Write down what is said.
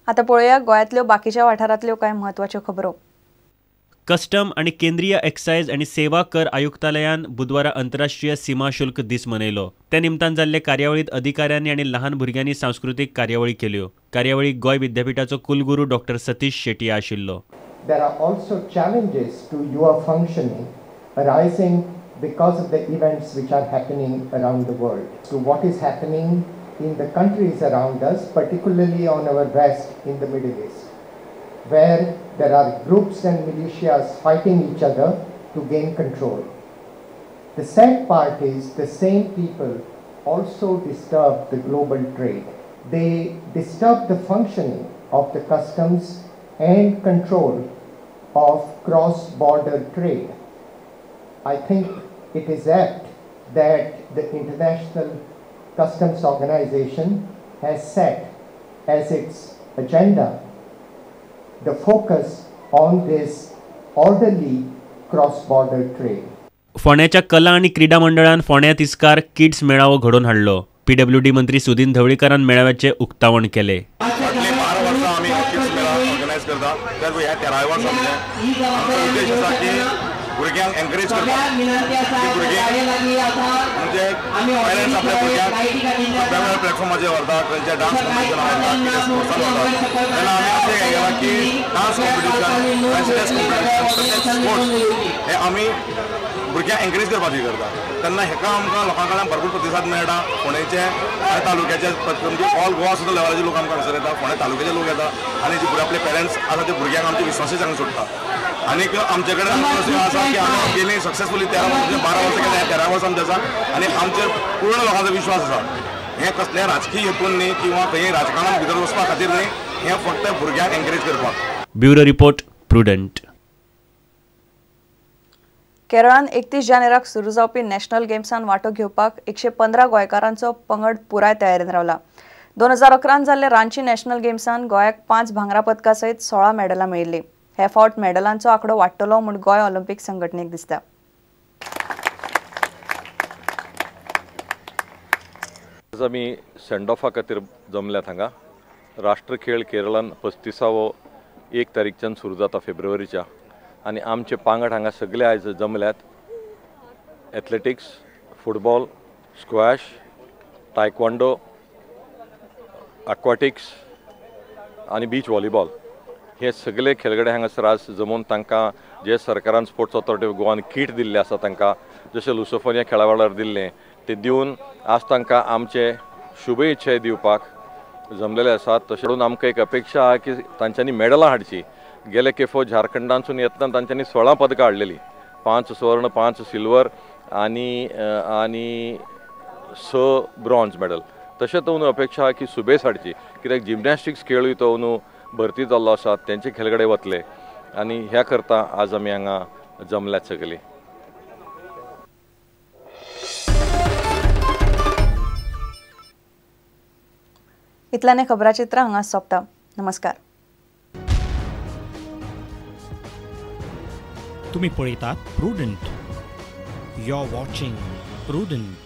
आता पळोवया गोंयांतल्यो बाकीच्या वाठारांतल्यो कांय म्हत्वाच्यो खबरो. कस्टम आनी केंद्रीय एक्सायज आनी सेवा कर आयुक्तालयान बुधवारा आंतरराष्ट्रीय सीमा शुल्क दीस मनयलो. त्या निमतान जाल्ले कार्यावळीत अधिकाऱ्यांनी आनी लहान भुरग्यांनी सांस्कृतीक कार्यावळी केल्यो. कार्यावळीक गोंय विद्यापीठाचो कुलगुरू डॉक्टर सतीश शेट्टी आशिल्लो. There are also challenges to your functioning arising because of the events which are happening around the world. To what is happening in the countries around us, particularly on our west in the Middle East, where there are groups and militias fighting each other to gain control. The sad part is the same people also disturb the global trade. They disturb the functioning of the customs and control of cross-border trade. I think it is apt that the International Customs Organization has set as its agenda the focus on this orderly cross-border trade. फोंड्याच्या कला आनी क्रीडा मंडळान फोंड्या तिस्कार kids मेळावो घडोवन हाडलो. PWD मंत्री सुदीन धवळीकरान मेळाव्याचें उक्तावण केलें. 12 वर्सां आमी किड्स मेळा ऑर्गनायज करता. तर ह्या 13व्या वर्सा आमचो उद्देश आसा की भुरग्यांक एनकरेज करपाक, भुरगीं म्हणजे पेरंट्स आपल्या भुरग्यांक वेगवेगळ्या प्लॅटफॉर्माचेर व्हरता, खंयच्या डान्स कॉम्पिटिशनाक व्हरता, कितें स्पोर्ट्सान व्हरता. तेन्ना आमी अशें हें केलां की डान्स कॉम्पिटिशन, फॅन्सी कॉम्पिटिशन, तशेंच स्पोर्ट्स हे आमी भुरग्यांक एनकरेज करपाची करता. तेन्ना हेका आमकां लोकां कडल्यान भरपूर प्रतिसाद मेळटा. फोंडेचे आनी तालुक्याचे म्हणजे ऑल गोवा सुद्दां लेवलाचे लोक आमकां हांगासर येता. फोंडे तालुक्याचे लोक येता आनी जे आपले पेरंट्स आसा ते भुरग्यांक आमचे विश्वासूच हांगा सोडटा. आनीक आमचे कडेन अशें आसा की आमी गेली सक्सेसफुली 13 वर्सां 12 वर्सां केल्या, 13 वर्सां आमचें आसा आनी आमचेर पूर्ण लोकांचो विश्वास आसा. हें कसलें राजकीय हेतून न्ही किंवा खंय राजकारणान भितर वचपा खातीर न्ही, हें फक्त भुरग्यांक एनकरेज करपाक. Bureau report, Prudent. केरळान 31 जानेराक सुरू जावपी नॅशनल गेम्सान वांटो घेवपाक 115 गोंयकारांचो पंगड पुराय तयारेन रावला. 2011 जाल्ल्या रांची नॅशनल गेम्सान गोंयाक 5 भांगरा पदकां सयत 16 मेडलां मेळिल्लीं. हे फावट मेडलांचो आंकडो वाडटलो म्हूण गोंय ऑलिम्पिक संघटनेक दिसता. आज आमी सेंड ऑफा खातीर जमल्यात हांगा. राष्ट्रखेळ केरळान 35वो 1 तारीखच्यान सुरू जाता फेब्रुवारीच्या, आनी आमचे पांगड हांगा सगळे आयज जमल्यात. Athletics, football, squash, taekwondo, aquatics आनी बीच व्हॉलीबॉल हे सगळे खेळगडे हांगासर आज जमोवन तांकां जे सरकारान स्पोर्ट्स ऑथॉरिटी ऑफ गोवान कीट दिल्लें आसा तांकां, जशें लुसोफोनिया खेळा वेळार दिल्लें ते दिवन आज तांकां आमचे शुभेच्छाय दिवपाक जमलेले आसात. तशें म्हणून आमकां एक अपेक्षा आहा की तांच्यांनी मेडलां हाडची. गेले खेपो झारखंडांतसून येतना तांच्यांनी 16 पदकां हाडलेलीं, 5 सुवर्ण, 5 सिल्वर आनी आनी 6 ब्रॉन्ज मेडल. तशेंच अंदू अपेक्षा आहा की सुबेस हाडची, कित्याक जिमनॅस्टिक्स खेळूय तो अंदू भरती जाल्लो आसा, तेंचे खेळगडे वतले आनी ह्या करता आज आमी हांगा जमल्यात सगळीं. इतल्याने खबराचित्र हांगा सोंपता. नमस्कार. तुम्ही पळयतात Prudent. You are watching Prudent.